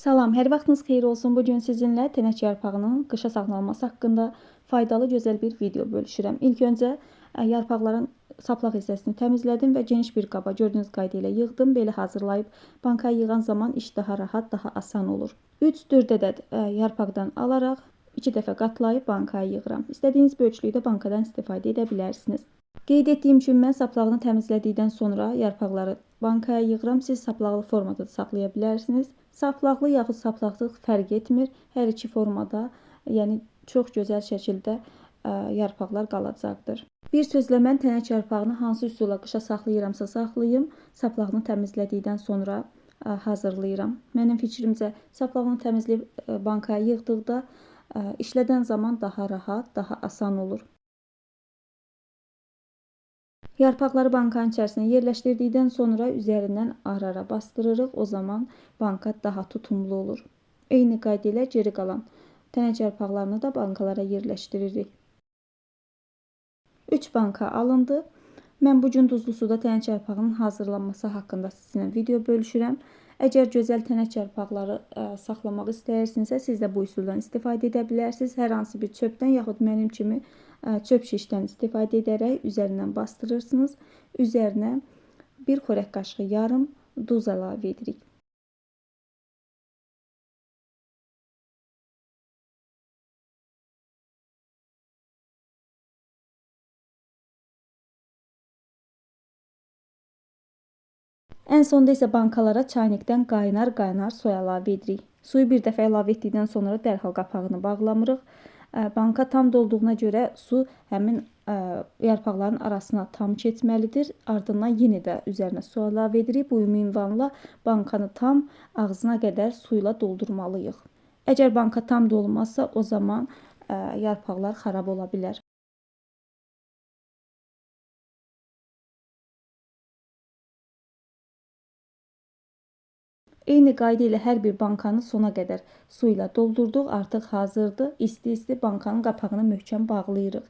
Salam, hər vaxtınız xeyir olsun. Bugün sizinlə tənək yarpağının qışa saxlanılması haqqında faydalı, gözəl bir video bölüşürəm. İlk öncə yarpaqların saplaq hissəsini təmizlədim və geniş bir qaba gördüyünüz qayda ilə yığdım. Belə hazırlayıb bankaya yığan zaman iş daha rahat, daha asan olur. 3-4 ədəd yarpaqdan alaraq 2 dəfə qatlayıb bankaya yığıram. İstədiyiniz böyüklükdə bankadan istifadə edə bilərsiniz. Qeyd etdiyim kimi mən saplağını təmizlədikdən sonra yarpaqları bankaya yığıram. Siz saplaqlı formada da saxlaya bilərsiniz. Saplaqlı yaxud saplaqsız fərq etmir. Hər iki formada, yəni çox gözəl şəkildə yarpaqlar qalacaqdır. Bir sözlə mən tənək yarpağını hansı üsulla qışa saxlayıramsa saxlayım, saplağını təmizlədikdən sonra hazırlayıram. Mənim fikrimcə saplağını təmizləyib bankaya yığdıqda işlədən zaman daha rahat, daha asan olur. Yarpaqları bankanın içərisinə yerləşdirdikdən sonra üzərindən ara-ara bastırırıq. O zaman banka daha tutumlu olur. Eyni qayda ilə geri qalan tənək yarpaqlarını da bankalara yerləşdiririk. 3 banka alındı. Mən bugün duzlu suda tənək yarpağının hazırlanması haqqında sizinlə video bölüşürəm. Əgər gözəl tənək yarpaqları saxlamaq istəyirsinizsə, siz də bu üsuldan istifadə edə bilərsiniz. Hər hansı bir çöpdən yaxud mənim kimi çöp şişdən istifadə edərək üzərindən bastırırsınız. Üzərinə bir xörək qaşığı yarım duz əlavə edirik. Ən sonda isə bankalara çaynikdən qaynar-qaynar su əlavə edirik. Suyu bir dəfə əlavə etdikdən sonra dərhal qapağını bağlamırıq. Banka tam dolduğuna görə su həmin yarpaqların arasına tam keçməlidir. Ardından yenə də üzərinə su əlavə edirik. Bu ünvanla bankanı tam ağzına qədər suyla doldurmalıyıq. Əgər banka tam dolmazsa, o zaman yarpaqlar xarab ola bilər. Eyni qayda ilə hər bir bankanı sona qədər su ilə doldurduq. Artıq hazırdır. İsti-isti bankanın qapağını möhkəm bağlayırıq.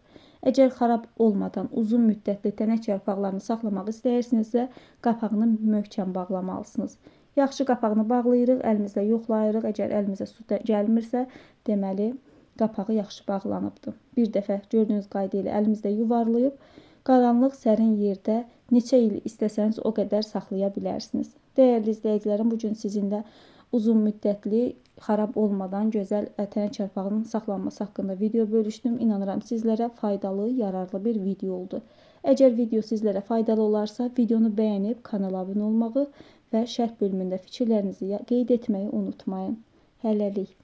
Əgər xarab olmadan uzun müddətli tənək yarpaqlarını saxlamaq istəyirsinizsə, qapağını möhkəm bağlamalısınız. Yaxşı qapağını bağlayırıq, əlimizlə yoxlayırıq. Əgər əlimizə su gəlmirsə, deməli qapağı yaxşı bağlanıbdır. Bir dəfə gördüyünüz qayda ilə əlimizdə yuvarlayıb, qaranlıq, sərin yerdə neçə il istəsəniz o qədər saxlaya bilərsiniz. Dəyərli izləyicilərim, bugün sizinlə uzun müddətli, xarab olmadan gözəl tənək yarpağının saxlanması haqqında video bölüşdüm. İnanıram sizlərə faydalı, yararlı bir video oldu. Əgər video sizlərə faydalı olarsa, videonu bəyənib kanala abunə olmağı və şərh bölümündə fikirlərinizi qeyd etməyi unutmayın. Hələlik.